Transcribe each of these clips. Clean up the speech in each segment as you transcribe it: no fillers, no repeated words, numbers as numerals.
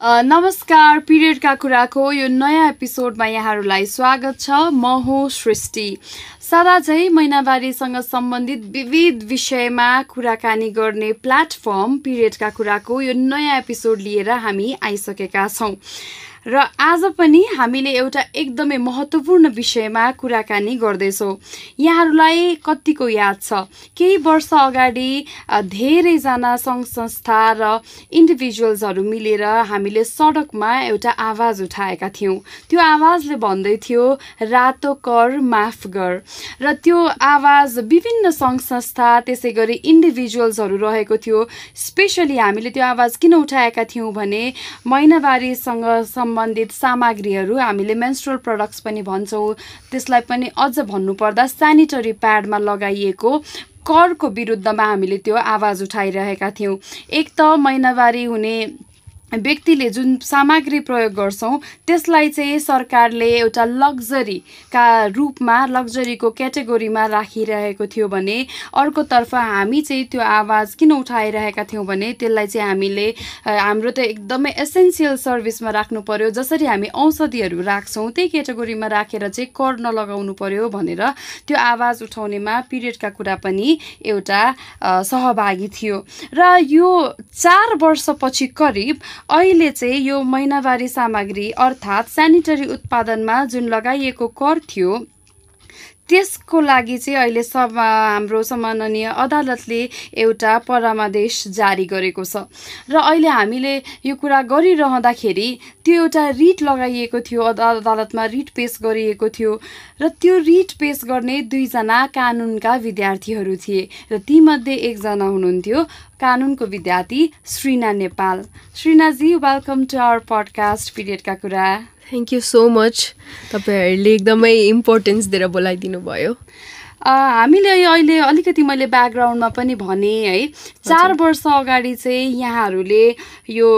नमस्कार, पिरियडका कुराको यो नयाँ एपिसोडमा यहाँहरूलाई स्वागत छ। म हो सृष्टि। सदा चाहिँ महिनावारीसँग सम्बन्धित विविध विषयमा कुराकानी गर्ने प्लेटफर्म पिरियडका कुराको यो नयाँ एपिसोड लिएर हामी आइसकेका छौँ र आज पनि हामीले एउटा एकदमै महत्त्वपूर्ण विषयमा कुराकानी गर्दैछौँ। यहाँहरूलाई कतिको याद छ, केही वर्ष अगाडि धेरैजना सङ्घ संस्था र इन्डिभिजुअल्सहरू मिलेर हामीले सडकमा एउटा आवाज उठाएका थियौँ। त्यो आवाजले भन्दै थियो रातो कर माफ गर, र त्यो आवाज विभिन्न सङ्घ संस्था त्यसै गरी इन्डिभिजुअल्सहरू रहेको थियो। स्पेसली हामीले त्यो आवाज किन उठाएका थियौँ भने महिनावारीसँग सम्बन्धित सामग्रीहरू, हामीले मेन्स्ट्रुअल प्रडक्ट्स पनि भन्छौँ, त्यसलाई पनि अझ भन्नुपर्दा सेनिटरी प्याडमा लगाइएको करको विरुद्धमा हामीले त्यो आवाज उठाइरहेका थियौँ। एक त महिनावारी हुने व्यक्तिले जुन सामग्री प्रयोग गर्छौँ त्यसलाई चाहिँ सरकारले एउटा लग्जरीका रूपमा, लग्जरीको क्याटेगोरीमा राखिरहेको थियो भने अर्कोतर्फ हामी चाहिँ त्यो आवाज किन उठाइरहेका थियौँ भने त्यसलाई चाहिँ हामीले हाम्रो त एकदमै एसेन्सियल सर्भिसमा राख्नु पर्यो। जसरी हामी औषधिहरू राख्छौँ त्यही क्याटेगोरीमा राखेर चाहिँ कर नलगाउनु पर्यो भनेर त्यो आवाज उठाउनेमा पिरियडका कुरा पनि एउटा सहभागी थियो। र यो 4 वर्षपछि करिब अहिले चाहिँ यो महिनावारी सामग्री अर्थात् सेनिटरी उत्पादनमा जुन लगाइएको कर थियो त्यसको लागि चाहिँ अहिले हाम्रो सम्माननीय अदालतले एउटा परामर्श जारी गरेको छ। र अहिले हामीले यो कुरा गरिरहँदाखेरि त्यो एउटा रिट लगाइएको थियो, अदालतमा रिट पेश गरिएको थियो र त्यो रिट पेश गर्ने 2 जना कानुनका विद्यार्थीहरू थिए र तीमध्ये एकजना हुनुहुन्थ्यो कानुनको विद्यार्थी श्रीना नेपाल। श्रीनाजी, वेलकम टु आवर पडकास्ट पिरियडका कुरा। Thank you so much. तपाईँहरूले एकदमै इम्पोर्टेन्स दिएर बोलाइदिनु भयो। हामीले अहिले अलिकति मैले ब्याकग्राउन्डमा पनि भने है, 4 वर्ष अगाडि चाहिँ यहाँहरूले यो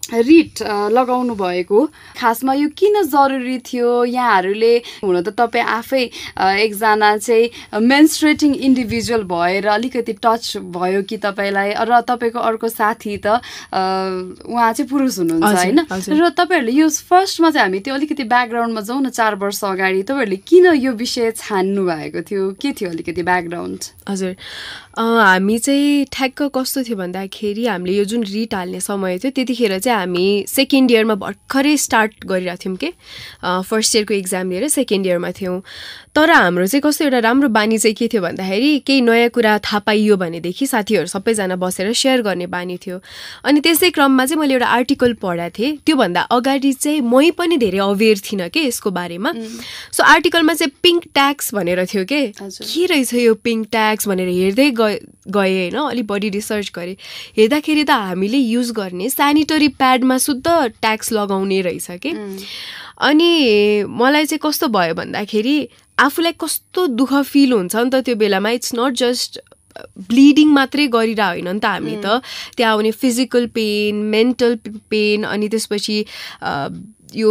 रिट लगाउनु भएको, खासमा यो किन जरुरी थियो? यहाँहरूले हुन त तपाईँ आफै एकजना चाहिँ मेन्स्ट्रुएटिङ इन्डिभिजुअल भएर अलिकति टच भयो कि तपाईँलाई, र तपाईँको अर्को साथी त उहाँ चाहिँ पुरुष हुनुहुन्छ होइन? र तपाईँहरूले यो फर्स्टमा चाहिँ हामी त्यो अलिकति ब्याकग्राउन्डमा जाउँ न। 4 वर्ष अगाडि तपाईँहरूले किन यो विषय छान्नु भएको थियो? के थियो अलिकति ब्याकग्राउन्ड? हजुर, हामी चाहिँ ठ्याक्क कस्तो थियो भन्दाखेरि हामीले यो जुन रिट हाल्ने समय थियो त्यतिखेर चाहिँ हामी सेकेन्ड इयरमा भर्खरै स्टार्ट गरिरहेको थियौँ कि फर्स्ट इयरको इक्जाम दिएर सेकेन्ड इयरमा थियौँ। तर हाम्रो चाहिँ कस्तो एउटा राम्रो बानी चाहिँ के थियो भन्दाखेरि केही नयाँ कुरा थाहा पाइयो भनेदेखि साथीहरू सबैजना बसेर सेयर गर्ने बानी थियो। अनि त्यसै क्रममा चाहिँ मैले एउटा आर्टिकल पढाएको थिएँ। त्योभन्दा अगाडि चाहिँ मै पनि धेरै अवेर थिइनँ कि यसको बारेमा। सो आर्टिकलमा चाहिँ पिङ्क ट्याक्स भनेर थियो के रहेछ यो पिङ्क ट्याक्स भनेर हेर्दै गएँ होइन, अलिक बढी रिसर्च गरेँ। हेर्दाखेरि त हामीले युज गर्ने सेनिटरी प्याडमा शुद्ध ट्याक्स लगाउने रहेछ कि। अनि मलाई चाहिँ कस्तो भयो भन्दाखेरि आफूलाई कस्तो दुःख फिल हुन्छ नि त त्यो बेलामा। इट्स नट जस्ट ब्लिडिङ मात्रै गरिरह होइन नि त, हामी त त्यहाँ आउने फिजिकल पेन, मेन्टल पेन, अनि त्यसपछि यो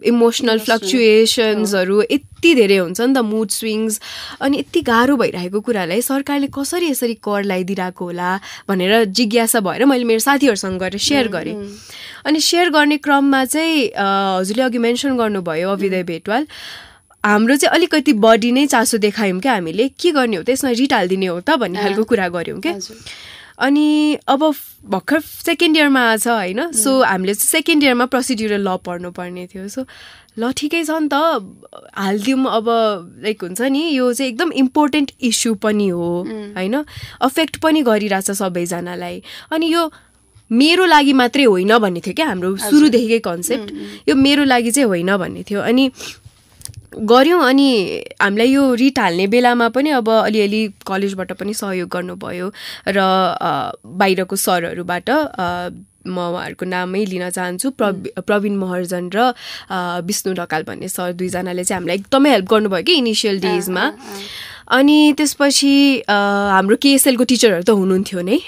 इमोसनल फ्लक्चुएसन्सहरू यति धेरै हुन्छ नि त, मुड स्विङ्स। अनि यति गाह्रो भइरहेको कुरालाई सरकारले कसरी यसरी कर लगाइदिरहेको होला भनेर जिज्ञासा भएर मैले मेरो साथीहरूसँग गएर सेयर गरेँ। अनि सेयर गर्ने क्रममा चाहिँ हजुरले अघि मेन्सन गर्नुभयो अविदय भेटवाल, हाम्रो चाहिँ अलिकति बढी नै चासो देखायौँ क्या। हामीले के गर्ने हो त, यसमा रिट हालिदिने हो त भन्ने खालको कुरा गऱ्यौँ क्या। अनि अब भर्खर सेकेन्ड इयरमा छ होइन, सो हामीले चाहिँ सेकेन्ड इयरमा प्रोसिड्युरल ल पढ्नुपर्ने थियो। सो ल ठिकै छ नि त हालिदिउँ। अब लाइक हुन्छ नि, यो चाहिँ एकदम इम्पोर्टेन्ट इस्यु पनि हो होइन, अफेक्ट पनि गरिरहेछ सबैजनालाई। अनि यो मेरो लागि मात्रै होइन भन्ने थियो क्या हाम्रो सुरुदेखिकै कन्सेप्ट, यो मेरो लागि चाहिँ होइन भन्ने थियो। अनि गऱ्यौँ। अनि हामीलाई यो रिट हाल्ने बेलामा पनि अब अलिअलि कलेजबाट पनि सहयोग गर्नुभयो र बाहिरको सरहरूबाट म उहाँहरूको नामै लिन चाहन्छु। प्रवीण महर्जन र विष्णु ढकाल भन्ने सर, 2 जनाले चाहिँ हामीलाई एकदमै हेल्प गर्नुभयो कि इनिसियल डेजमा। अनि त्यसपछि हाम्रो केएसएलको टिचरहरू त हुनुहुन्थ्यो नै,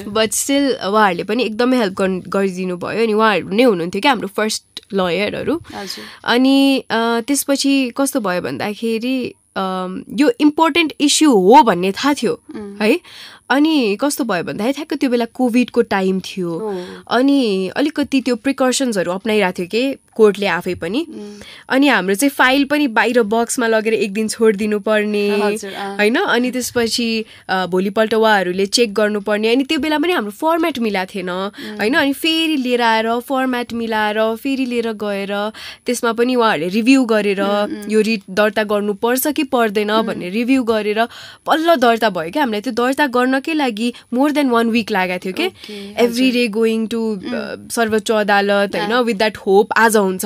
बट स्टिल उहाँहरूले पनि एकदमै हेल्प गरिदिनु भयो। अनि उहाँहरू नै हुनुहुन्थ्यो कि हाम्रो फर्स्ट लयरहरू। अनि त्यसपछि कस्तो भयो भन्दाखेरि यो इम्पोर्टेन्ट इस्यु हो भन्ने थाहा थियो, है। अनि कस्तो भयो भन्दाखेरि ठ्याक्क त्यो बेला कोभिडको टाइम थियो अनि अलिकति त्यो प्रिकसन्सहरू अप्नाइरहेको थियो कि कोर्टले आफै पनि। अनि हाम्रो चाहिँ फाइल पनि बाहिर बक्समा लगेर एक दिन छोडिदिनु पर्ने होइन। अनि त्यसपछि भोलिपल्ट उहाँहरूले चेक गर्नुपर्ने। अनि त्यो बेला पनि हाम्रो फर्मेट मिलाएको थिएन होइन। अनि फेरि लिएर आएर फर्मेट मिलाएर फेरि लिएर गएर त्यसमा पनि उहाँहरूले रिभ्यू गरेर यो रिट दर्ता गर्नुपर्छ कि पर्दैन भन्ने रिभ्यू गरेर बल्ल दर्ता भयो क्या। हामीलाई त्यो दर्ता गर्नकै लागि मोर देन 1 week लागेको थियो कि एभ्री डे गोइङ टु सर्वोच्च अदालत होइन विथ द्याट होप आज हुन्छ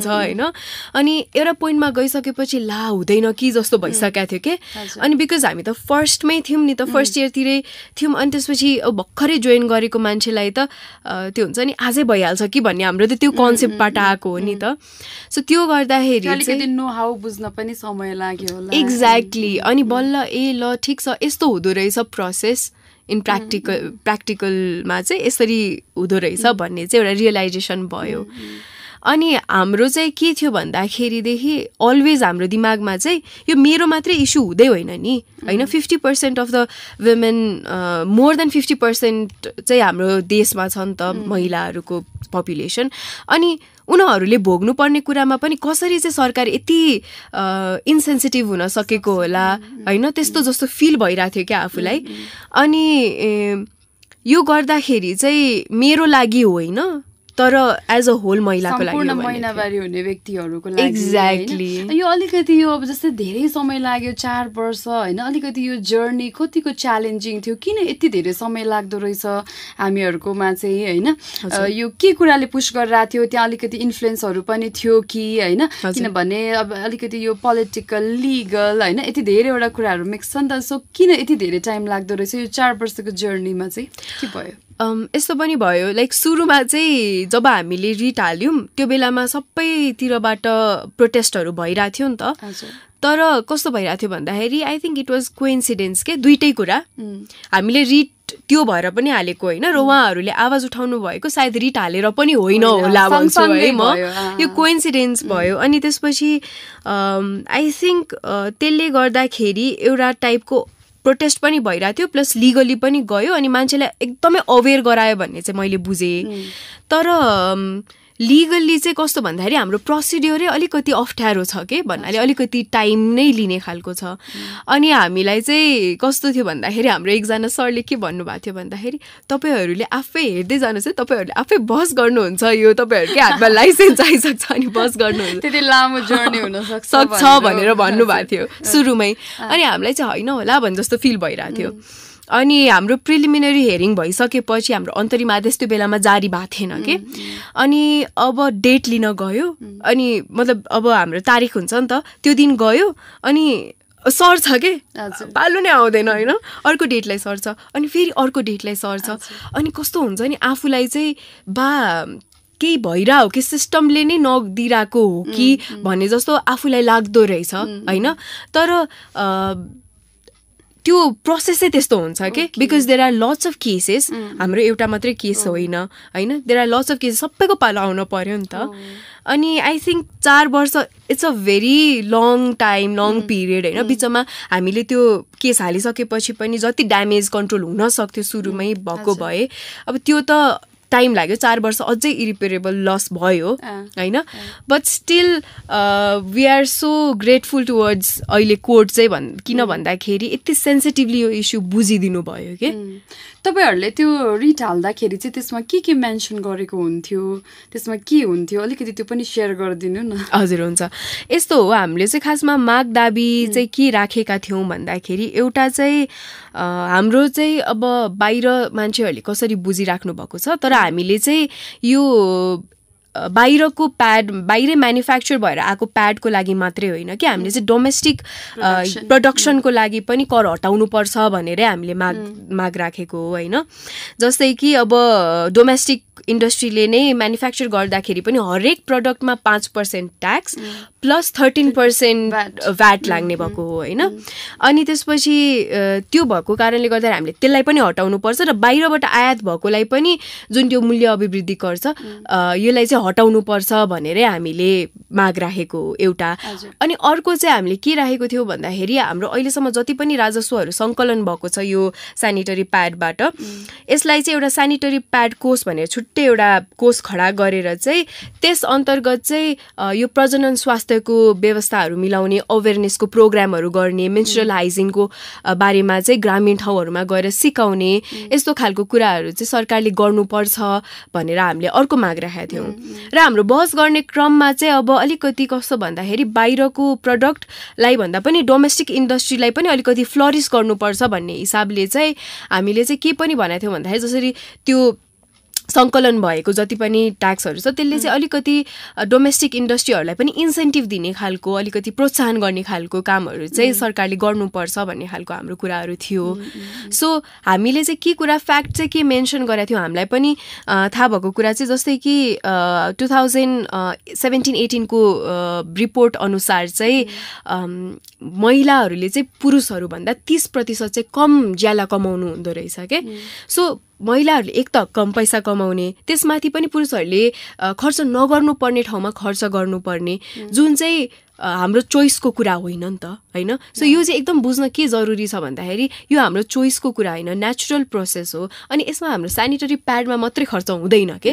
होइन। अनि एउटा पोइन्टमा गइसकेपछि ला हुँदैन कि जस्तो भइसकेको थियो कि। अनि बिकज हामी त फर्स्टमै थियौँ नि त, फर्स्ट इयरतिरै थियौँ। अनि त्यसपछि भर्खरै जोइन गरेको मान्छेलाई त त्यो हुन्छ नि आजै भइहाल्छ कि भन्ने हाम्रो त त्यो कन्सेप्टबाट आएको हो नि त। सो त्यो गर्दाखेरि बुझ्न पनि समय लाग्यो होला। एक्ज्याक्टली। अनि बल्ल ल ठिक छ यस्तो हुँदो रहेछ प्रोसेस इन प्र्याक्टिकलमा चाहिँ यसरी हुँदो रहेछ भन्ने चाहिँ एउटा रियलाइजेसन भयो। अनि हाम्रो चाहिँ के थियो भन्दाखेरिदेखि अलवेज हाम्रो दिमागमा चाहिँ यो मेरो मात्रै इस्यु हुँदै होइन नि होइन। 50% of the women more than 50% चाहिँ हाम्रो देशमा छ नि त महिलाहरूको पपुलेसन। अनि उनीहरूले भोग्नुपर्ने कुरामा पनि कसरी चाहिँ सरकार यति इन्सेन्सिटिभ हुन सकेको होला होइन त्यस्तो जस्तो फिल भइरहेको थियो क्या आफूलाई। अनि यो गर्दाखेरि चाहिँ मेरो लागि होइन तर एज अ होल महिलाको लागि महिनावारी हुने व्यक्तिहरूको लागि। एक्ज्याक्टली। यो अलिकति यो अब जस्तै धेरै समय लाग्यो 4 वर्ष होइन। अलिकति यो जर्नी कतिको च्यालेन्जिङ थियो, किन यति धेरै समय लाग्दो रहेछ हामीहरूकोमा चाहिँ होइन। यो के कुराले पुश गरिरहेको थियो, त्यहाँ अलिकति इन्फ्लुएन्सहरू पनि थियो कि होइन। किनभने अब अलिकति यो पोलिटिकल लिगल होइन यति धेरैवटा कुराहरू मिक्स छ नि त। सो किन यति धेरै टाइम लाग्दो रहेछ यो 4 वर्षको जर्नीमा चाहिँ के भयो? यस्तो पनि भयो लाइक सुरुमा चाहिँ जब हामीले रिट हाल्यौँ त्यो बेलामा सबैतिरबाट प्रोटेस्टहरू भइरहेको थियो नि त। तर कस्तो भइरहेको थियो भन्दाखेरि I think it was coincidence के दुइटै कुरा। हामीले रिट त्यो भएर पनि हालेको होइन र उहाँहरूले आवाज उठाउनु भएको सायद रिट हालेर पनि होइन होला भन्छु है म। यो कोइन्सिडेन्स भयो। अनि त्यसपछि आई थिङ्क त्यसले गर्दाखेरि एउटा टाइपको प्रोटेस्ट पनि भइरहेको थियो प्लस लिगली पनि गयो। अनि मान्छेलाई एकदमै अवेर गरायो भन्ने चाहिँ मैले बुझेँ। तर लिगल्ली चाहिँ कस्तो भन्दाखेरि हाम्रो प्रोसिड्योरै अलिकति अप्ठ्यारो छ कि भन्नाले अलिकति टाइम नै लिने खालको छ। अनि हामीलाई चाहिँ कस्तो थियो भन्दाखेरि हाम्रो एकजना सरले के भन्नुभएको थियो भन्दाखेरि तपाईँहरूले आफै हेर्दै जानुहोस् है, तपाईँहरूले आफै बस गर्नुहुन्छ, यो तपाईँहरूकै हातमा लाइसेन्स आइसक्छ अनि बस गर्नुहुन्छ, त्यति लामो जर्नी हुन सक्छ भनेर भन्नुभएको थियो सुरुमै। अनि हामीलाई चाहिँ होइन होला भने जस्तो फिल भइरहेको थियो। अनि हाम्रो प्रिलिमिनरी हेरिङ भइसकेपछि हाम्रो अन्तरिम आदेश त्यो बेलामा जारी भएको थिएन कि। अनि अब डेट लिन गयो अनि मतलब अब हाम्रो तारिक हुन्छ नि त त्यो दिन गयो अनि सर्छ के पालो नै आउँदैन होइन। अर्को डेटलाई सर्छ अनि फेरि अर्को डेटलाई सर्छ। अनि कस्तो हुन्छ नि आफूलाई चाहिँ केही भइरहेको कि सिस्टमले नै नदिरहेको हो कि भन्ने जस्तो आफूलाई लाग्दो रहेछ होइन। तर त्यो प्रोसेसै त्यस्तो हुन्छ कि because there are lots of cases. हाम्रो एउटा मात्रै केस होइन होइन, there are lots of cases, सबैको पालो आउन पर्यो नि त। अनि आई थिङ्क 4 वर्ष it's a very long time, long period होइन। बिचमा हामीले त्यो केस हालिसकेपछि पनि जति ड्यामेज कन्ट्रोल हुन सक्थ्यो सुरुमै भएको भए अब त्यो त टाइम लाग्यो। 4 वर्ष अझै इरिपेरेबल लस भयो होइन। But still we are so grateful towards अहिले कोर्ट चाहिँ किन भन्दाखेरि यति सेन्सिटिभली यो इस्यु बुझिदिनु भयो कि। तपाईँहरूले त्यो रिट हाल्दाखेरि चाहिँ त्यसमा के मेन्सन गरेको हुन्थ्यो, त्यसमा के हुन्थ्यो अलिकति त्यो पनि सेयर गरिदिनु न। हजुर हुन्छ। यस्तो हो हामीले चाहिँ खासमा माग दाबी चाहिँ के राखेका थियौँ भन्दाखेरि एउटा चाहिँ हाम्रो चाहिँ अब बाहिर मान्छेहरूले कसरी बुझिराख्नु भएको छ तर हामीले चाहिँ यो बाहिरको प्याड बाहिरै म्यानुफ्याक्चर भएर आएको प्याडको लागि मात्रै होइन कि हामीले चाहिँ डोमेस्टिक प्रडक्सनको लागि पनि कर हटाउनुपर्छ भनेरै हामीले माग राखेको हो होइन। जस्तै कि अब डोमेस्टिक इन्डस्ट्रीले नै म्यानुफ्याक्चर गर्दाखेरि पनि हरेक प्रडक्टमा 5% ट्याक्स प्लस 13% भ्याट लाग्ने भएको हो होइन। अनि त्यसपछि त्यो भएको कारणले गर्दा हामीले त्यसलाई पनि हटाउनुपर्छ र बाहिरबाट आयात भएकोलाई पनि जुन त्यो मूल्य अभिवृद्धि कर छ यसलाई चाहिँ हटाउनुपर्छ भनेरै हामीले माग राखेको एउटा। अनि अर्को चाहिँ हामीले के राखेको थियौँ भन्दाखेरि हाम्रो अहिलेसम्म जति पनि राजस्वहरू सङ्कलन भएको छ यो सेनिटरी प्याडबाट, यसलाई चाहिँ एउटा सेनिटरी प्याड कोष भनेर छुट्टै एउटा कोष खडा गरेर चाहिँ त्यस अन्तर्गत चाहिँ यो प्रजनन स्वास्थ्यको व्यवस्थाहरू मिलाउने, अवेरनेसको प्रोग्रामहरू गर्ने, मेन्स्ट्रुअल हाइजिनको बारेमा चाहिँ ग्रामीण ठाउँहरूमा गएर सिकाउने, यस्तो खालको कुराहरू चाहिँ सरकारले गर्नुपर्छ भनेर हामीले अर्को माग राखेका थियौँ। र हाम्रो बहस गर्ने क्रममा चाहिँ अब अलिकति कस्तो भन्दाखेरि बाहिरको प्रडक्टलाई भन्दा पनि डोमेस्टिक इन्डस्ट्रीलाई पनि अलिकति फ्लरिस गर्नुपर्छ भन्ने हिसाबले चाहिँ हामीले चाहिँ के पनि भनेको थियौँ भन्दाखेरि जसरी त्यो सङ्कलन भएको जति पनि ट्याक्सहरू छ त्यसले चाहिँ अलिकति डोमेस्टिक इन्डस्ट्रीहरूलाई पनि इन्सेन्टिभ दिने खालको, अलिकति प्रोत्साहन गर्ने खालको कामहरू चाहिँ सरकारले गर्नुपर्छ भन्ने खालको हाम्रो कुराहरू थियो। सो हामीले चाहिँ के कुरा फ्याक्ट चाहिँ के मेन्सन गरेका थियौँ हामीलाई पनि थाहा भएको कुरा चाहिँ जस्तै कि 2017-18 को रिपोर्ट अनुसार चाहिँ महिलाहरूले चाहिँ पुरुषहरूभन्दा 30% चाहिँ कम ज्याला कमाउनु हुँदो रहेछ क्या। सो महिलाहरूले एक त कम पैसा कमाउने, त्यसमाथि पनि पुरुषहरूले खर्च नगर्नुपर्ने ठाउँमा खर्च गर्नुपर्ने, जुन चाहिँ हाम्रो चोइसको कुरा होइन नि त, होइन। सो यो चाहिँ एकदम बुझ्न के जरुरी छ भन्दाखेरि यो हाम्रो चोइसको कुरा होइन, नेचुरल प्रोसेस हो। अनि यसमा हाम्रो सेनिटरी प्याडमा मात्रै खर्च हुँदैन के,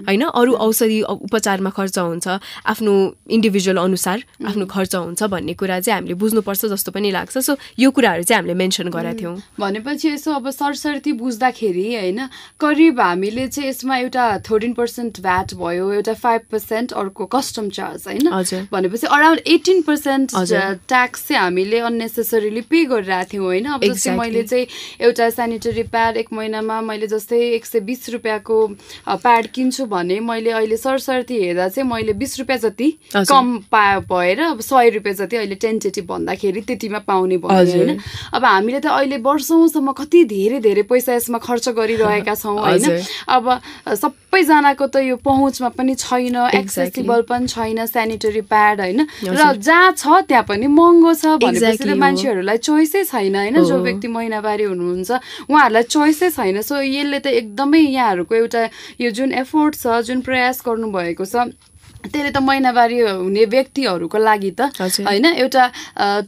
होइन, अरू औषधि उपचारमा खर्च हुन्छ, आफ्नो इन्डिभिजुअल अनुसार आफ्नो खर्च हुन्छ भन्ने कुरा चाहिँ हामीले बुझ्नुपर्छ जस्तो पनि लाग्छ। सो यो कुराहरू चाहिँ हामीले मेन्सन गरेका थियौँ। भनेपछि यसो अब सरसर्ती बुझ्दाखेरि होइन करिब हामीले चाहिँ यसमा एउटा 13% भ्याट भयो, एउटा 5% अर्को कस्टम चार्ज, होइन, भनेपछि अराउन्ड 18% ट्याक्स चाहिँ हामीले अननेसेसरीली पे गरिरहेको थियौँ, होइन। अब जस्तै मैले चाहिँ एउटा सेनिटरी प्याड एक महिनामा मैले जस्तै 120 रुपियाँको प्याड किन्छु भने मैले अहिले सरसर्ती हेर्दा चाहिँ मैले 20 रुपियाँ जति कम भएर अब 100 रुपियाँ जति अहिले टेन्टेटिभ भन्दाखेरि त्यतिमा पाउने भयो, होइन। अब हामीले त अहिले वर्षौँसम्म कति धेरै धेरै पैसा यसमा खर्च गरिरहेका छौँ, होइन। अब सबैजनाको त यो पहुँचमा पनि छैन, एक्सेसिबल पनि छैन सेनिटरी प्याड, होइन। र जहाँ छ त्यहाँ पनि महँगो छ भनेपछि त मान्छेहरूलाई चोइसै छैन, होइन। जो व्यक्ति महिनावारी हुनुहुन्छ उहाँहरूलाई चोइसै छैन। सो यसले त एकदमै यहाँहरूको एउटा यो जुन एफोर्ट छ, जुन प्रयास गर्नुभएको छ, त्यसले त महिनावारी हुने व्यक्तिहरूको लागि त होइन एउटा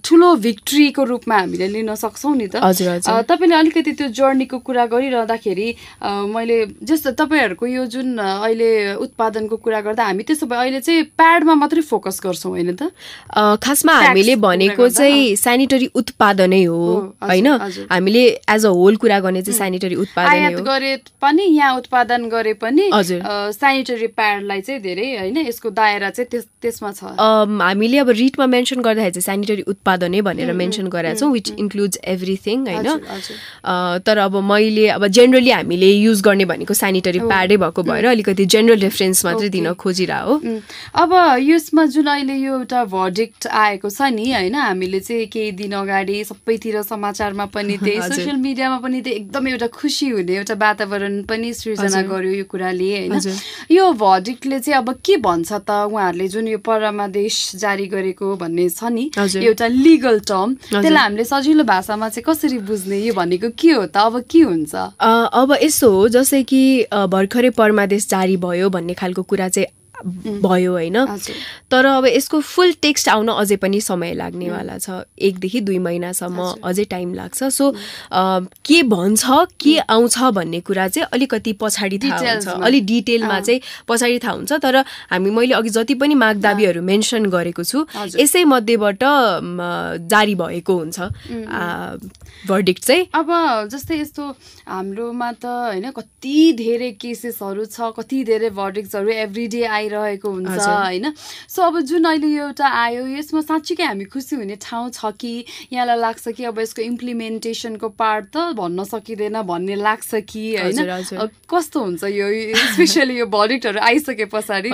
ठुलो भिक्ट्रीको रूपमा हामीले लिन सक्छौँ नि त। तपाईँले अलिकति त्यो जर्नीको कुरा गरिरहँदाखेरि मैले जस्तो तपाईँहरूको यो जुन अहिले उत्पादनको कुरा गर्दा हामी त्यसो भए अहिले चाहिँ प्याडमा मात्रै फोकस गर्छौँ, होइन त? खासमा हामीले भनेको चाहिँ सेनिटरी उत्पादनै हो, होइन। हामीले एज अ होल कुरा गर्ने चाहिँ सेनिटरी उत्पादन आयात गरे पनि यहाँ उत्पादन गरे पनि सेनिटरी प्याडलाई चाहिँ धेरै, होइन, यसको दायरा चाहिँ त्यसमा छ। हामीले अब रिटमा मेन्सन गर्दाखेरि चाहिँ सेनिटरी उत्पादनै भनेर मेन्सन गरेका छौँ, विच इन्क्लुड्स एभ्रिथिङ, होइन। तर अब मैले अब जेनरली हामीले युज गर्ने भनेको सेनिटरी प्याडै भएको भएर अलिकति जेनरल रेफरेन्स मात्रै दिन खोजिरह हो। अब यसमा जुन अहिले यो एउटा भर्डिक्ट आएको छ नि, होइन, हामीले चाहिँ केही दिन अगाडि सबैतिर समाचारमा पनि त्यही सोसियल मिडियामा पनि त्यही एकदमै एउटा खुसी हुने एउटा वातावरण पनि सृजना गर्यो यो कुराले, होइन। यो भर्डिक्टले चाहिँ अब के भन्छ त उहाँहरूले जुन यो परामर्श जारी गरेको भन्ने छ नि एउटा लिगल टर्म, त्यसलाई हामीले सजिलो भाषामा चाहिँ कसरी बुझ्ने, यो भनेको के हो त, अब के हुन्छ? अब यस्तो हो जस्तै कि भर्खरै परमादेश जारी भयो भन्ने खालको कुरा चाहिँ भयो, होइन। तर अब यसको फुल टेक्स्ट आउन अझै पनि समय लाग्नेवाला छ, 1 देखि 2 महिनासम्म अझै टाइम लाग्छ। सो के भन्छ, के आउँछ भन्ने कुरा चाहिँ अलिकति पछाडि थाहा हुन्छ, अलिक डिटेलमा चाहिँ पछाडि थाहा हुन्छ। तर मैले अघि जति पनि मागदाबीहरू मेन्सन गरेको छु यसै मध्येबाट जारी भएको हुन्छ भर्डिक्ट चाहिँ। अब जस्तै यस्तो हाम्रोमा त होइन कति धेरै केसेसहरू छ, कति धेरै भर्डिक्ट्सहरू एभ्रिडे रहेको हुन्छ, होइन। सो अब जुन अहिले यो एउटा आयो यसमा साँच्चीकै हामी खुसी हुने ठाउँ छ कि यहाँलाई लाग्छ कि अब यसको इम्प्लिमेन्टेसनको पार्ट त भन्न सकिँदैन भन्ने लाग्छ कि, होइन, कस्तो हुन्छ यो स्पेसली यो भर्डिक्टहरू आइसके पछाडि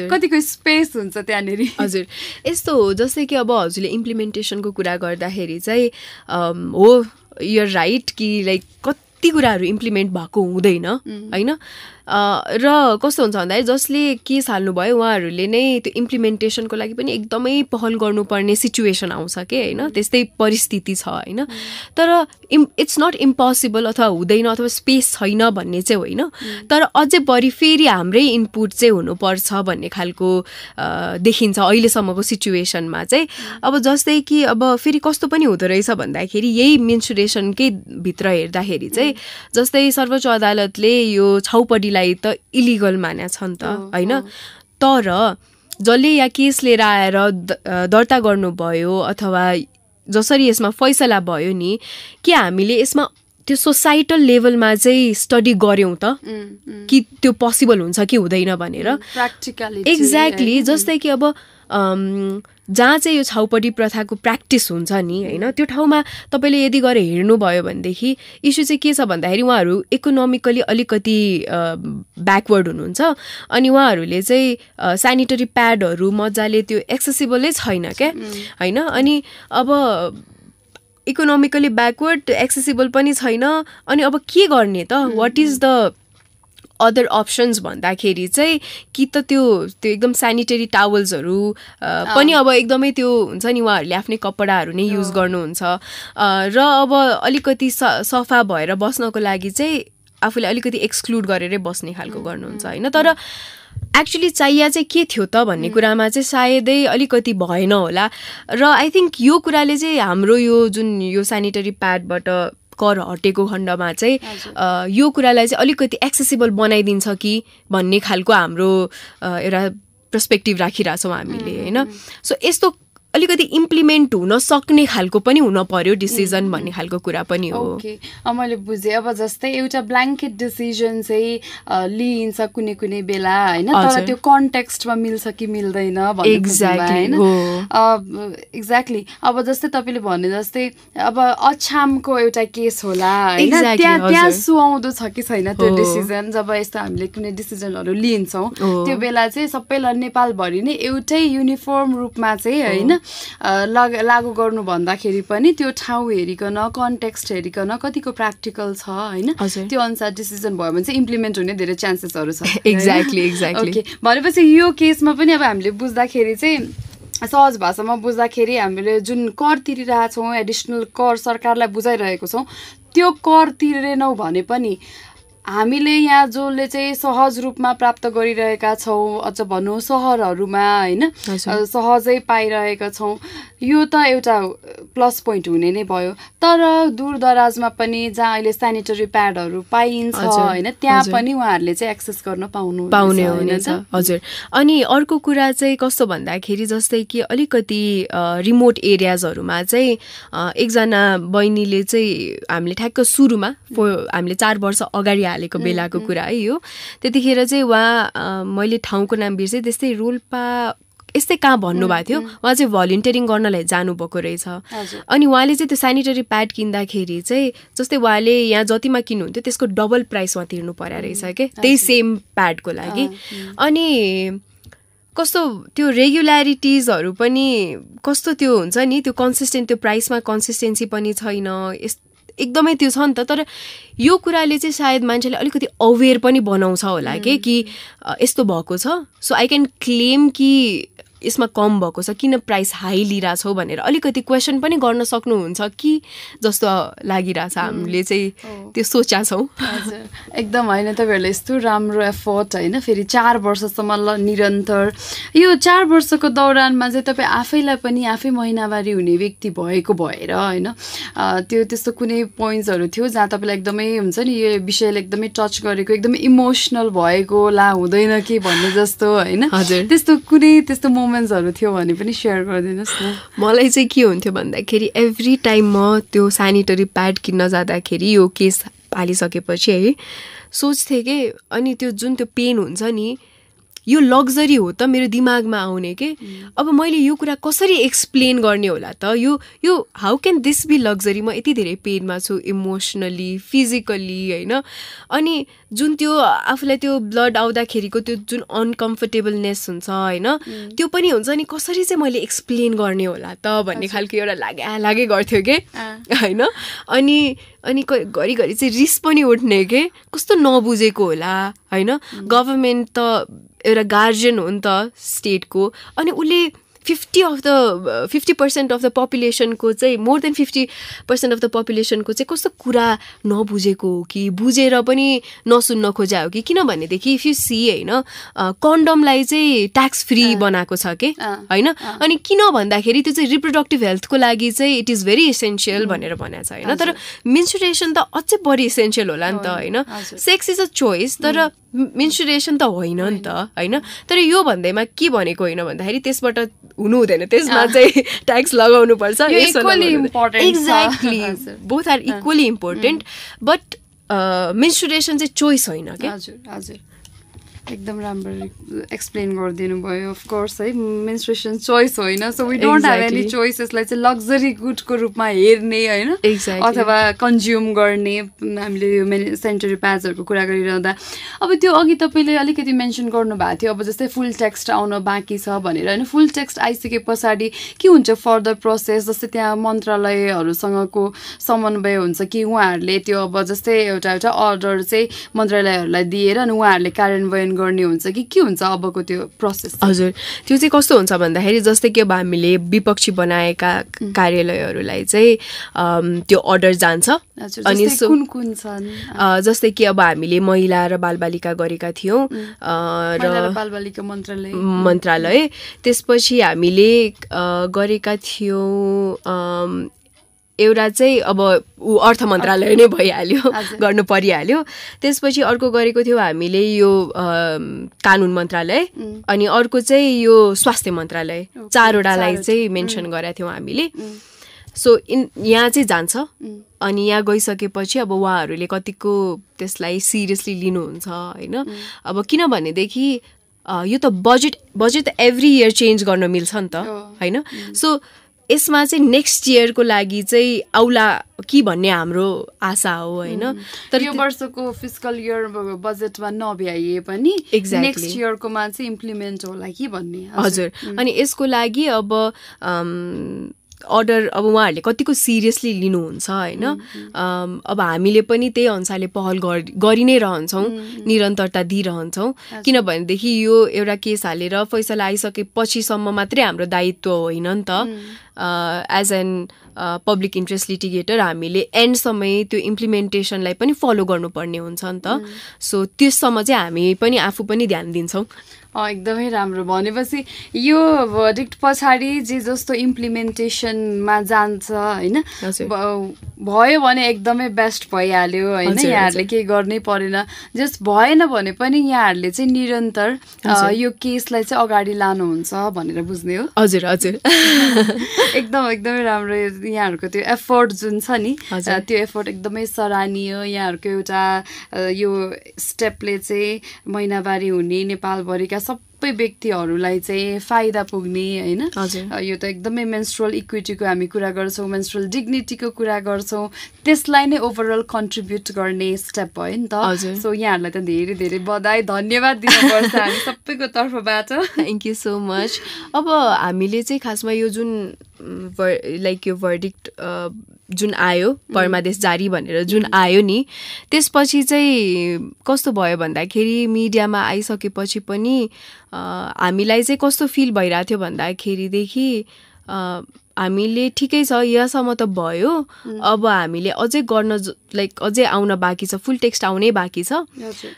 कतिको स्पेस हुन्छ त्यहाँनिर? हजुर, यस्तो हो जस्तै कि अब हजुरले इम्प्लिमेन्टेसनको कुरा गर्दाखेरि चाहिँ हो, यु आर राइट कि लाइक कति कुराहरू इम्प्लिमेन्ट भएको हुँदैन, होइन। र कस्तो हुन्छ भन्दाखेरि जसले केस हाल्नुभयो उहाँहरूले नै त्यो इम्प्लिमेन्टेसनको लागि पनि एकदमै पहल गर्नुपर्ने सिचुएसन आउँछ कि होइन, त्यस्तै परिस्थिति छ होइन। तर इट्स नट इम्पोसिबल अथवा हुँदैन अथवा स्पेस छैन भन्ने चाहिँ होइन, तर अझै बढी फेरि हाम्रै इनपुट चाहिँ हुनुपर्छ भन्ने खालको देखिन्छ अहिलेसम्मको सिचुएसनमा चाहिँ। अब जस्तै कि अब फेरि कस्तो पनि हुँदो रहेछ भन्दाखेरि यही मेन्सुरेसनकै भित्र हेर्दाखेरि चाहिँ जस्तै सर्वोच्च अदालतले यो छाउपडीलाई त इलिगल मानेको छ नि त होइन, तर जसले या केस लिएर आएर दर्ता गर्नुभयो अथवा जसरी यसमा फैसला भयो नि, के हामीले यसमा त्यो सोसाइटल लेभलमा चाहिँ स्टडी गऱ्यौँ त कि त्यो पोसिबल हुन्छ कि हुँदैन भनेर प्र्याक्टिकली। एक्ज्याक्टली, जस्तै कि अब जहाँ चाहिँ यो छाउपडी प्रथाको प्र्याक्टिस हुन्छ नि होइन, त्यो ठाउँमा तपाईँले यदि गएर हेर्नुभयो भनेदेखि इस्यु चाहिँ के छ भन्दाखेरि उहाँहरू इकोनोमिकली अलिकति ब्याकवर्ड हुनुहुन्छ अनि उहाँहरूले चाहिँ सेनिटरी प्याडहरू मजाले त्यो एक्सेसिबलै छैन क्या होइन। अनि अब इकोनोमिकली ब्याकवर्ड, एक्सेसिबल पनि छैन, अनि अब के गर्ने त, what is the other options भन्दाखेरि चाहिँ कि त त्यो एकदम सेनिटरी टावल्सहरू पनि अब एकदमै त्यो हुन्छ नि, उहाँहरूले आफ्नै कपडाहरू नै युज गर्नुहुन्छ र अब अलिकति सफा भएर बस्नको लागि चाहिँ आफूले अलिकति एक्सक्लुड गरेरै बस्ने खालको गर्नुहुन्छ होइन। तर एक्चुली चाहिए चाहिँ के थियो त भन्ने कुरामा चाहिँ सायदै अलिकति भएन होला। र आई थिङ्क यो कुराले चाहिँ हाम्रो यो जुन यो सेनिटरी प्याडबाट कर हटेको खण्डमा चाहिँ यो कुरालाई चाहिँ अलिकति एक्सेसिबल बनाइदिन्छ कि भन्ने खालको हाम्रो एउटा पर्सपेक्टिभ राखिरहेछौँ हामीले होइन। सो यस्तो अलिकति इम्प्लिमेन्ट हुन सक्ने खालको पनि हुन पर्यो डिसिजन भन्ने खालको कुरा पनि हो। ओके, मैले बुझेँ। अब जस्तै एउटा ब्ल्याङ्केट डिसिजन चाहिँ लिइन्छ कुनै कुनै बेला होइन, तर त्यो कन्टेक्स्टमा मिल्छ कि मिल्दैन भन्ने होइन। एक्ज्याक्टली। अब जस्तै तपाईँले भने जस्तै अब अछामको एउटा केस होला होइन, त्यहाँ सुहाउँदो छ कि छैन त्यो डिसिजन। जब यस्तो हामीले कुनै डिसिजनहरू लिन्छौँ त्यो बेला चाहिँ सबैलाई नेपालभरि नै एउटै युनिफर्म रूपमा चाहिँ होइन लागू गर्नु भन्दाखेरि पनि त्यो ठाउँ हेरिकन कन्टेक्स्ट हेरिकन कतिको प्र्याक्टिकल छ होइन, त्यो अनुसार डिसिजन भयो भने चाहिँ इम्प्लिमेन्ट हुने धेरै चान्सेसहरू छ। एक्ज्याक्टली। ओके, भनेपछि यो केसमा पनि अब हामीले बुझ्दाखेरि चाहिँ सहज भाषामा बुझ्दाखेरि हामीले जुन कर तिरिरहेछौँ, एडिसनल कर सरकारलाई बुझाइरहेको छौँ, त्यो कर तिरेनौँ भने पनि हामीले यहाँ जसले चाहिँ सहज रूपमा प्राप्त गरिरहेका छौँ, अझ भनौँ सहरहरूमा होइन सहजै पाइरहेका छौँ, यो त एउटा प्लस पोइन्ट हुने नै भयो। तर दूरदराजमा पनि जहाँ अहिले सेनिटरी प्याडहरू पाइन्छ होइन, त्यहाँ पनि उहाँहरूले चाहिँ एक्सेस गर्न पाउने हुनेछ। हजुर। अनि अर्को कुरा चाहिँ कस्तो भन्दाखेरि जस्तै कि अलिकति रिमोट एरियाजहरूमा चाहिँ एकजना बहिनीले चाहिँ हामीले ठ्याक्क सुरुमा हामीले 4 वर्ष अगाडि हालेको बेलाको कुरा है यो, त्यतिखेर चाहिँ उहाँ मैले ठाउँको नाम बिर्सेँ, त्यस्तै रोल्पा यस्तै कहाँ भन्नुभएको थियो, उहाँ चाहिँ भलिन्टियरिङ गर्नलाई जानुभएको रहेछ। अनि उहाँले चाहिँ त्यो सेनिटरी प्याड किन्दाखेरि चाहिँ जस्तै उहाँले यहाँ जतिमा किन्नुहुन्थ्यो त्यसको डबल प्राइस उहाँ तिर्नु पर्यो रहेछ क्या त्यही सेम प्याडको लागि। अनि कस्तो त्यो रेगुल्यारिटिजहरू पनि कस्तो त्यो हुन्छ नि, त्यो कन्सिस्टेन्ट, त्यो प्राइसमा कन्सिस्टेन्सी पनि छैन, एकदमै त्यो छ नि त। तर यो कुराले चाहिँ सायद मान्छेले अलिकति अवेर पनि बनाउँछ होला कि यस्तो भएको छ, सो आई क्यान क्लेम कि यसमा कम भएको छ, किन प्राइस हाई लिइरहेछौ भनेर अलिकति क्वेसन पनि गर्न सक्नुहुन्छ कि जस्तो लागिरहेछ। हामीले चाहिँ त्यो सोचा छौँ। एकदम होइन, तपाईँहरूले यस्तो राम्रो एफर्ट होइन, फेरि 4 वर्षसम्म निरन्तर, यो 4 वर्षको दौरानमा चाहिँ तपाईँ आफैलाई पनि आफै महिनावारी हुने व्यक्ति भएको भएर होइन, त्यो त्यस्तो कुनै पोइन्ट्सहरू थियो जहाँ तपाईँलाई एकदमै हुन्छ नि यो विषयले एकदमै टच गरेको, एकदमै इमोसनल भएको, ला हुँदैन कि भन्ने जस्तो होइन, त्यस्तो कुनै त्यस्तो मोमेन्ट्सहरू थियो भने पनि सेयर गरिदिनुहोस् न। मलाई चाहिँ के हुन्थ्यो भन्दाखेरि एभ्री टाइम म त्यो सेनिटरी प्याड किन्न जाँदाखेरि यो केस हालिसकेपछि है सोच्थेँ कि अनि त्यो जुन त्यो पेन हुन्छ नि यो लग्जरी हो त मेरो दिमागमा आउने के अब मैले यो कुरा कसरी एक्सप्लेन गर्ने होला त यो how can this be luxury म यति धेरै पेनमा छु इमोसनली फिजिकली हैन अनि जुन त्यो आफूलाई त्यो ब्लड आउँदाखेरिको त्यो जुन अनकम्फर्टेबलनेस हुन्छ हैन त्यो पनि हुन्छ नि कसरी चाहिँ मैले एक्सप्लेन गर्ने होला त भन्ने खालको एउटा लागे गर्थ्यो के हैन अनि घरिघरि चाहिँ रिस पनि उठ्ने के कस्तो नबुझेको होला होइन गभर्मेन्ट त एउटा गार्जियन हो नि त स्टेटको अनि उसले 50% अफ द पपुलेसनको चाहिँ मोर देन 50% अफ द पपुलेसनको चाहिँ कस्तो कुरा नबुझेको हो कि बुझेर पनि नसुन्न खोजा हो कि किनभनेदेखि इफ यु सी होइन कन्डमलाई चाहिँ ट्याक्स फ्री बनाएको छ कि होइन अनि किन भन्दाखेरि त्यो चाहिँ रिप्रोडक्टिभ हेल्थको लागि चाहिँ इट इज भेरी इसेन्सियल भनेर भनेको छ होइन तर मेन्स्ट्रुएसन त अझै बढी इसेन्सियल होला नि त होइन सेक्स इज अ चोइस तर मेन्स्ट्रुएसन त होइन नि त होइन तर यो भन्दैमा के भनेको होइन भन्दाखेरि त्यसबाट हुनु हुँदैन त्यसमा चाहिँ ट्याक्स लगाउनु पर्छ exactly both are equally important but menstruation चाहिँ चोइस होइन क्या हजुर एकदम राम्रो एक्सप्लेन गरिदिनु भयो अफकोर्स है मेन्स्ट्रुएसन चोइस होइन so we don't have any choice यसलाई चाहिँ लग्जरी गुडको रूपमा हेर्ने होइन अथवा कन्ज्युम गर्ने हामीले यो सेनिटरी प्याड्सहरूको कुरा गरिरहँदा अब त्यो अघि तपाईँले अलिकति मेन्सन गर्नुभएको थियो अब जस्तै फुल टेक्स्ट आउन बाँकी छ भनेर होइन फुल टेक्स्ट आइसके पछाडि के हुन्छ फर्दर प्रोसेस जस्तै त्यहाँ मन्त्रालयहरूसँगको समन्वय हुन्छ कि उहाँहरूले त्यो अब जस्तै एउटा अर्डर चाहिँ मन्त्रालयहरूलाई दिएर अनि उहाँहरूले कार्यान्वयन गर्ने हुन्छ कि के हुन्छ अबको त्यो प्रोसेस हजुर त्यो चाहिँ कस्तो हुन्छ भन्दाखेरि जस्तै कि अब हामीले विपक्षी बनाएका कार्यालयहरूलाई चाहिँ त्यो अर्डर जान्छ अनि कुन कुन छन् जस्तै कि अब हामीले महिला र बालबालिका गरेका थियौँ र बालबालिका मन्त्रालय त्यसपछि हामीले गरेका थियौँ एउटा चाहिँ अब अर्थ मन्त्रालय नै भइहाल्यो गर्नु परिहाल्यो त्यसपछि अर्को गरेको थियो हामीले यो कानुन मन्त्रालय अनि अर्को चाहिँ यो स्वास्थ्य मन्त्रालय चारवटालाई चाहिँ मेन्सन गरेका थियौँ हामीले सो यहाँ चाहिँ जान्छ अनि यहाँ गइसकेपछि अब उहाँहरूले कतिको त्यसलाई सिरियसली लिनुहुन्छ होइन अब किनभनेदेखि यो त बजेट त एभ्री इयर चेन्ज गर्न मिल्छ नि त होइन सो यसमा चाहिँ नेक्स्ट इयरको लागि चाहिँ आउला कि भन्ने हाम्रो आशा हो होइन तर यो वर्षको फिस्कल इयर बजेटमा नभ्याइए पनि नेक्स्ट इयरकोमा चाहिँ इम्प्लिमेन्ट होला कि भन्ने हजुर अनि यसको लागि अब अर्डर अब उहाँहरूले कतिको सिरियसली लिनुहुन्छ होइन अब हामीले पनि त्यही अनुसारले पहल गरि नै रहन्छौँ निरन्तरता दिइरहन्छौँ किनभनेदेखि यो एउटा केस हालेर फैसला आइसकेपछिसम्म मात्रै हाम्रो दायित्व होइन नि त as an public interest litigator हामीले एन्डसम्म त्यो इम्प्लिमेन्टेसनलाई पनि फलो गर्नुपर्ने हुन्छ नि त सो त्यससम्म चाहिँ हामी पनि आफू पनि ध्यान दिन्छौँ एकदमै राम्रो भनेपछि यो भर्डिक्ट पछाडि जे जस्तो इम्प्लिमेन्टेसनमा जान्छ होइन भयो भने एकदमै बेस्ट भइहाल्यो होइन यहाँहरूले केही गर्नै परेन जस्ट भएन भने पनि यहाँहरूले चाहिँ निरन्तर यो केसलाई चाहिँ अगाडि लानुहुन्छ भनेर बुझ्ने हो हजुर हजुर एकदमै राम्रो यहाँहरूको त्यो एफोर्ट जुन छ नि त्यो एफोर्ट एकदमै सराहनीय यहाँहरूको एउटा यो स्टेपले चाहिँ महिनावारी हुने नेपालभरिका सबै व्यक्तिहरूलाई चाहिँ फाइदा पुग्ने होइन यो त एकदमै मेन्स्ट्रुअल इक्विटीको हामी कुरा गर्छौँ मेन्स्ट्रुअल डिग्निटीको कुरा गर्छौँ त्यसलाई नै ओभरअल कन्ट्रिब्युट गर्ने स्टेप भयो नि त सो यहाँहरूलाई त धेरै धेरै बधाई धन्यवाद दिनुपर्छ हामी सबैको तर्फबाट थ्याङ्क यू सो मच अब हामीले चाहिँ खासमा यो जुन लाइक यो भर्डिक्ट जुन आयो परमादेश जारी भनेर जुन आयो नि त्यसपछि चाहिँ कस्तो भयो भन्दाखेरि मिडियामा आइसकेपछि पनि हामीलाई चाहिँ कस्तो फिल भइरहेको थियो भन्दाखेरिदेखि हामीले ठिकै छ यहाँसम्म त भयो अब हामीले अझै गर्न लाइक अझै आउन बाँकी छ फुल टेक्स्ट आउनै बाँकी छ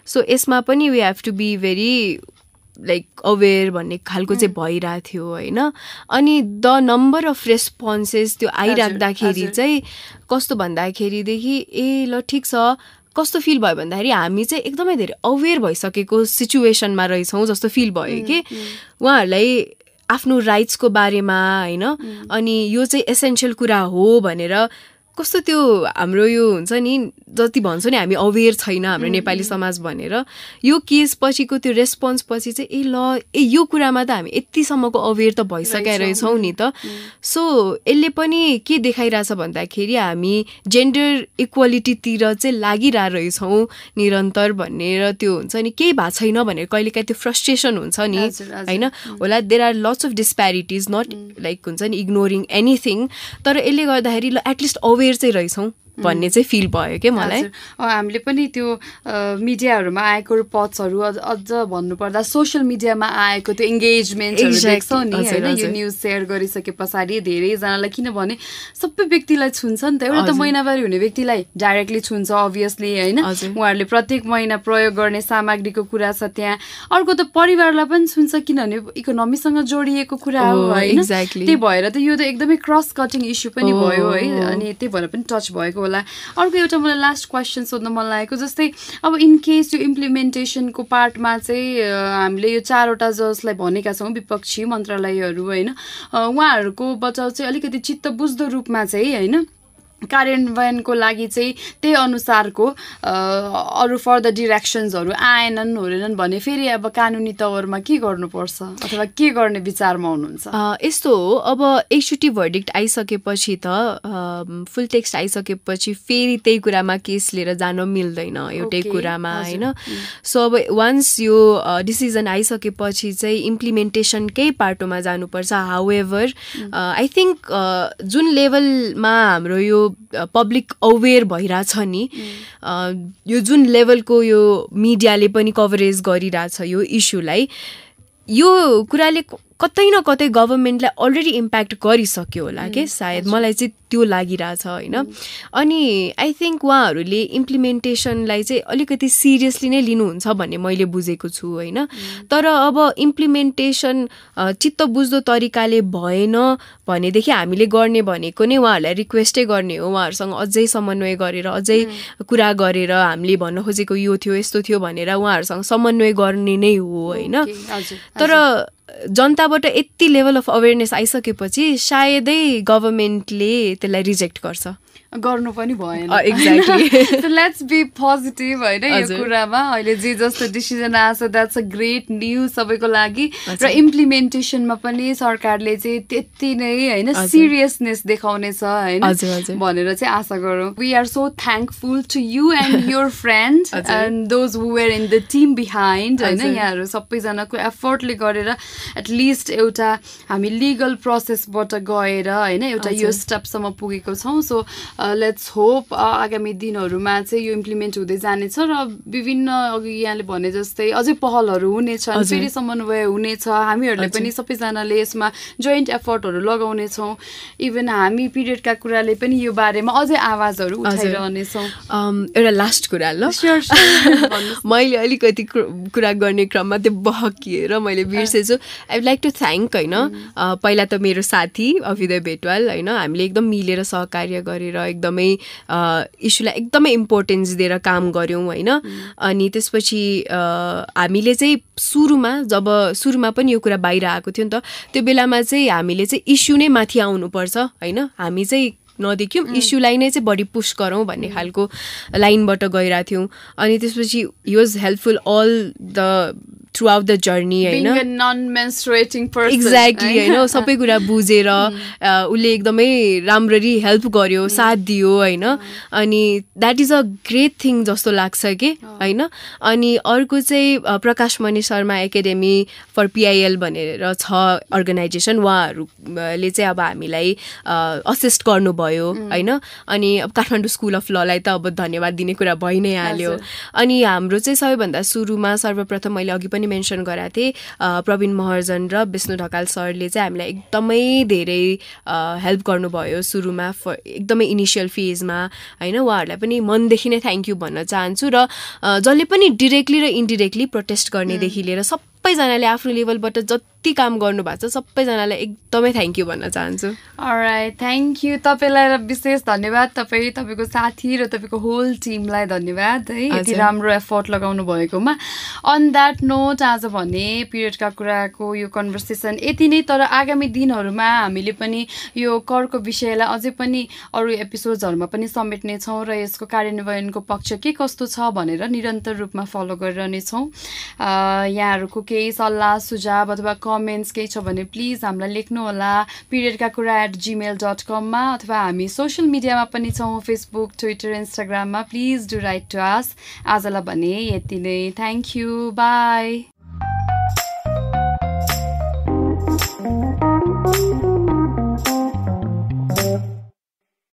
सो यसमा पनि we have to be very like aware भन्ने खालको चाहिँ भइरहेको थियो होइन अनि द नम्बर अफ रेस्पोन्सेस त्यो आइराख्दाखेरि चाहिँ कस्तो भन्दाखेरिदेखि ए ल ठिक छ कस्तो फिल भयो भन्दाखेरि हामी चाहिँ एकदमै धेरै अवेर भइसकेको सिचुएसनमा रहेछौँ जस्तो फिल भयो कि उहाँहरूलाई आफ्नो राइट्सको बारेमा होइन अनि यो चाहिँ एसेन्सियल कुरा हो भनेर कस्तो त्यो हाम्रो यो हुन्छ नि जति भन्छौँ नि हामी अवेर छैन हाम्रो नेपाली समाज भनेर यो केस पछिको त्यो रेस्पोन्स पछि चाहिँ ए ल यो कुरामा त हामी यतिसम्मको अवेर त भइसकेका रहेछौँ नि त सो यसले पनि के देखाइरहेछ भन्दाखेरि हामी जेन्डर इक्वालिटीतिर चाहिँ लागिरहेको रहेछौँ निरन्तर भनेर त्यो हुन्छ नि केही भएको छैन भनेर कहिलेकाहीँ त्यो फ्रस्ट्रेसन हुन्छ नि होइन होला there are lots of disparities not like हुन्छ नि इग्नोरिङ एनिथिङ तर यसले गर्दाखेरि ल एटलिस्ट अवेर चाहिँ रहेछौँ भन्ने चाहिँ फिल भयो के मलाई। हामीले पनि त्यो मिडियाहरूमा आएको रिपोर्ट्सहरू अझ भन्नुपर्दा सोसियल मिडियामा आएको त्यो इङ्गेजमेन्टहरू देख्छौँ नि होइन, यो न्युज सेयर गरिसके पछाडि धेरैजनालाई, किनभने सबै व्यक्तिलाई छुन्छ नि त। एउटा त महिनावारी हुने व्यक्तिलाई डाइरेक्टली छुन्छ अभियसली होइन, उहाँहरूले प्रत्येक महिना प्रयोग गर्ने सामग्रीको कुरा छ त्यहाँ। अर्को त परिवारलाई पनि छुन्छ किनभने इकोनोमीसँग जोडिएको कुरा हो होइन, त्यही भएर त यो त एकदमै क्रस कटिङ इस्यु पनि भयो है, अनि त्यही भएर पनि टच भएको होला। अर्को एउटा मलाई लास्ट क्वेसन सोध्न मन लागेको, जस्तै अब इन केस यो इम्प्लिमेन्टेसनको पार्टमा चाहिँ हामीले यो 4वटा जजलाई भनेका छौँ विपक्षी मन्त्रालयहरू होइन, उहाँहरूकोबाट चाहिँ अलिकति चित्त बुझ्दो रूपमा चाहिँ होइन कार्यान्वयनको लागि चाहिँ त्यही अनुसारको अरू फर्दर डिरेक्सन्सहरू आएनन् होरेनन् भने फेरि अब कानुनी तवरमा के गर्नुपर्छ अथवा के गर्ने विचारमा हुनुहुन्छ? यस्तो हो, अब एकचोटि भर्डिक्ट आइसकेपछि त फुल टेक्स्ट आइसकेपछि फेरि त्यही कुरामा केस लिएर जान मिल्दैन एउटै कुरामा होइन। सो अब वान्स यो डिसिजन आइसकेपछि चाहिँ इम्प्लिमेन्टेसनकै पाटोमा जानुपर्छ। हाउएभर आई थिङ्क जुन लेभलमा हाम्रो यो पब्लिक अवेर भइरहेछ नि, यो जुन लेभलको यो मिडियाले पनि कभरेज गरिरहेछ यो इस्युलाई, यो कुराले कतै न कतै गभर्मेन्टलाई अलरेडी इम्प्याक्ट गरिसक्यो होला के सायद, मलाई चाहिँ त्यो लागिरहेछ होइन। अनि आई थिङ्क उहाँहरूले इम्प्लिमेन्टेसनलाई चाहिँ अलिकति सिरियसली नै लिनुहुन्छ भन्ने मैले बुझेको छु होइन। तर अब इम्प्लिमेन्टेसन चित्त बुझ्दो तरिकाले भएन भनेदेखि हामीले गर्ने भनेको नै उहाँहरूलाई रिक्वेस्टै गर्ने हो, उहाँहरूसँग अझै समन्वय गरेर अझै कुरा गरेर हामीले भन्न खोजेको यो थियो यस्तो थियो भनेर उहाँहरूसँग समन्वय गर्ने नै हो होइन। तर जनताबाट यति लेभल अफ अवेरनेस आइसकेपछि सायदै गभर्मेन्टले त्यसलाई रिजेक्ट गर्छ, गर्नु पनि भएन। Exactly. So let's be positive होइन यो कुरामा। अहिले जे जस्तो डिसिजन आएछ द्याट्स अ ग्रेट न्युज सबैको लागि, र इम्प्लिमेन्टेसनमा पनि सरकारले चाहिँ त्यति नै होइन सिरियसनेस देखाउनेछ होइन भनेर चाहिँ आशा गरौँ। We are so thankful to you and your friend and those who were in the team behind होइन, यहाँहरू सबैजनाको एफर्टले गरेर एटलिस्ट एउटा हामी लिगल प्रोसेसबाट गएर होइन एउटा यो स्टेपसम्म पुगेको छौँ। सो लेट्स होप आगामी दिनहरूमा चाहिँ यो इम्प्लिमेन्ट हुँदै जानेछ र विभिन्न अघि यहाँले भने जस्तै अझै पहलहरू हुनेछन्, फेरि समन्वय हुनेछ। हामीहरूले पनि सबैजनाले यसमा जोइन्ट एफर्टहरू लगाउनेछौँ। इभन हामी पिरियडका कुराले पनि यो बारेमा अझै आवाजहरू उठाइरहनेछौँ। एउटा लास्ट कुरा ल, मैले अलिकति कुरा गर्ने क्रममा त्यो बहकिएर मैले बिर्सेछु। I would like to thank होइन पहिला त मेरो साथी अभिदय भेटवाल होइन, हामीले एकदम मिलेर सहकार्य गरेर एकदमै इस्युलाई एकदमै इम्पोर्टेन्स दिएर काम गऱ्यौँ होइन। अनि त्यसपछि हामीले चाहिँ सुरुमा पनि यो कुरा बाहिर आएको थियो नि त, त्यो बेलामा चाहिँ हामीले चाहिँ इस्यु नै माथि आउनुपर्छ होइन, हामी चाहिँ नदेखियौँ इस्युलाई नै चाहिँ बढी पुस गरौँ भन्ने खालको लाइनबाट गइरहेको थियौँ। अनि त्यसपछि he was helpful all the throughout the journey होइन, एक्ज्याक्टली होइन, सबै कुरा बुझेर उसले एकदमै राम्ररी हेल्प गर्यो, साथ दियो होइन। अनि that is a great thing जस्तो लाग्छ कि होइन। अनि अर्को चाहिँ प्रकाश मणि शर्मा एकाडेमी फर पिआइएल भनेर छ अर्गनाइजेसन, उहाँहरूले चाहिँ अब हामीलाई असिस्ट गर्नुभयो होइन। अनि अब काठमाडौँ स्कुल अफ ललाई त अब धन्यवाद दिने कुरा भइ नै हाल्यो। अनि हाम्रो चाहिँ सबैभन्दा सुरुमा सर्वप्रथम मैले अघि पनि मेन्सन गरेको थिएँ प्रवीण महर्जन र विष्णु ढकाल सरले चाहिँ हामीलाई एकदमै धेरै हेल्प गर्नुभयो सुरुमा, एकदमै इनिसियल फेजमा होइन। उहाँहरूलाई पनि मनदेखि नै थ्याङ्क यू भन्न चाहन्छु। र जसले पनि डिरेक्टली र इन्डिरेक्टली प्रोटेस्ट गर्नेदेखि लिएर सबैजनाले आफ्नो लेभलबाट जति काम गर्नुभएको छ सबैजनालाई एकदमै थ्याङ्क यू भन्न चाहन्छु। अलराइट, थ्याङ्क यू तपाईँलाई र विशेष धन्यवाद तपाईँको साथी र तपाईँको होल टिमलाई धन्यवाद है यति राम्रो एफर्ट लगाउनु भएकोमा। अन द्याट नोट आज भने पिरियडका कुराको यो कन्भर्सेसन यति नै, तर आगामी दिनहरूमा हामीले पनि यो करको विषयलाई अझै पनि अरू एपिसोड्सहरूमा पनि समेट्नेछौँ र यसको कार्यान्वयनको पक्ष के कस्तो छ भनेर निरन्तर रूपमा फलो गरिरहनेछौँ। यहाँहरूको केही सल्लाह सुझाव अथवा कमेन्ट्स केही छ भने प्लिज हामीलाई लेख्नुहोला पिरियडका कुरा @gmail.com मा, अथवा हामी सोसियल मिडियामा पनि छौँ, फेसबुक, ट्विटर, इन्स्टाग्राममा। Please do write to us. आजलाई भने यति नै, थ्याङ्क यू, बाई।